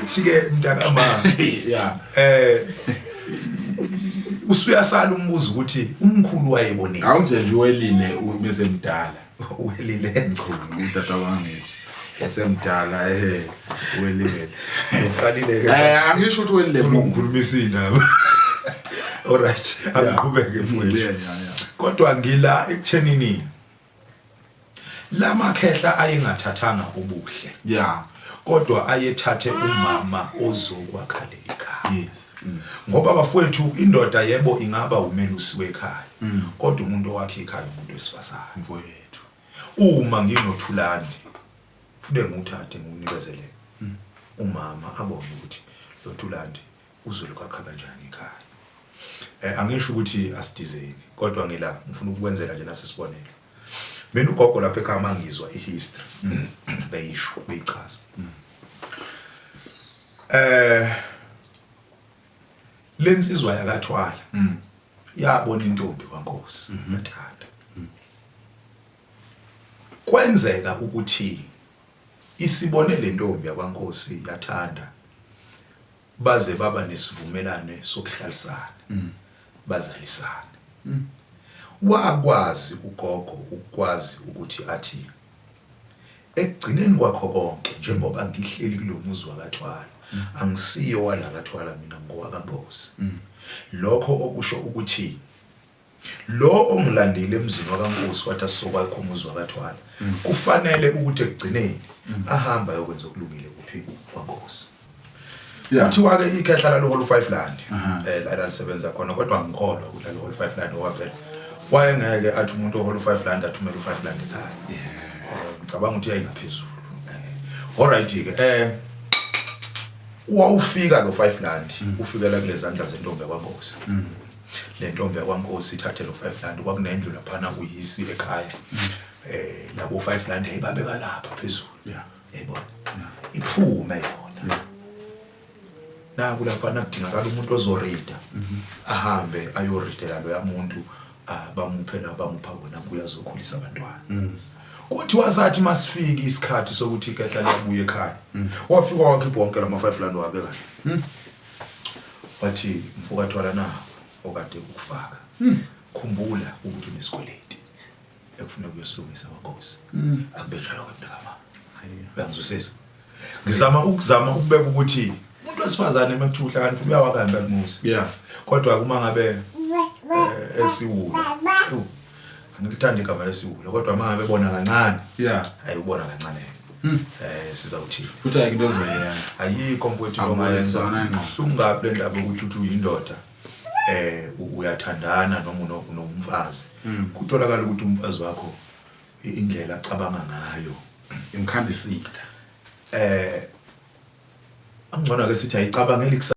Uthi ke mntakama, usuyasala umbuzo ukuthi umkhulu wayebonile. Awunje nje uwelile bese mdala. Uwelile. Mchunu utata wangisho. Esemdala uwelile. Uqalile ke. Angisho ukuthi uwelile. Ufuna ukukhulumisa indaba. Alright, angiqhubeke mfowethu. Yeah. Kodwa ngila ekuthenini lamakhehla ayengathathanga ubuhle. Kodwa ayethathe umama ozokwakha leli khaya. Yes. Ngoba bafowethu, indoda yebo ingaba umelusi wekhaya, kodwa umuntu owakhe ikhaya umuntu wesifazane. Mfowethu. Uma nginoThulani, futhi ngiwuthathe ngiwunikezele umama abone ukuthi lo Thulani uzolokakha kanjani ikhaya. Angisho ukuthi asidizeni, kodwa ngila ngifuna ukukwenzela nje nasi isibonelo. Mina ugogo lapha ekhaya mangizwa ihistory beyisho beyichaza. Lensizwa yakaThwala yabona intombi kwaNkosi yathanda. Kwenzeka ukuthi isibone lentombi yakwaNkosi yathanda, baze baba nesivumelane sokuhlalisana, bazalisana. Wakwazi ugogo ukwazi ukuthi athi ekugcineni kwakho konke, njengoba ngihleli kulomuzi wakaThwala, angisiyo wala kaThwala, mina ngowakaNkosi. Lokho okusho ukuthi lo ongilandile emzini wakaNkosi wathi asizokwakha umuzi wakaThwala, kufanele ukuthi ekugcineni ahambe ayokwenza okulungile kuphi? KwaNkosi. Kuthiwa ke ikhehla lalohola u5 rand la lalisebenza khona, kodwa ngikholwa ukuthi lalohola u5 rand, ngoba phela wayengeke athi umuntu ohola u5 rand athumele u5 rand ekhaya. Ngicabanga ukuthi yayingaphezulu. Alright ke, wawufika lo 5 rand, ufikela kulezandla zentombi yakwaNkosi. Le ntombi yakwaNkosi ithathe lo 5 rand, kwakunendlu laphana uyisi ekhaya, labo 5 rand yayibabeka lapha phezulu. Yayibona iphume yona naku lapha, nakudingakala umuntu ozorida, ahambe ayoridela loya muntu, bamuphe la bamupha kona, kuya azokhulisa abantwana. Kuthi wasathi masifika isikhathi sokuthi ikhehla liyabuya ekhaya, wafika wakhipha wonke lama 5 rand, wabeka, wathi, "Mfokathwala, nako okade ukufaka, khumbula ukuthi unesikweleti ekufuneka uyosilungisa kwaNkosi." Akube njalo ke, mntakama, uyangizwisisa? Ngizama ukuzama ukubeka ukuthi umuntu wesifazane uma kuthiwa uhlakaniphi uyawakha impela umuzi. Kodwa uma ngabe esiwula, ewu, angilithandi igama lesiwula, kodwa uma ngabe bona kancane, hayi, ubona kancane, sizawuthini? Futhi ayikho into ozoyenza. Ayikho mfowethu into ongayenza. Akubuyiswana ngqo. Buhlungu kabi le ndaba yokuthi uthi uyindoda, uyathandana noma unomfazi, kutholakala ukuthi umfazi wakho indlela acabanga ngayo Imkhandisitha. Angcono ke sithi ayicabangeli.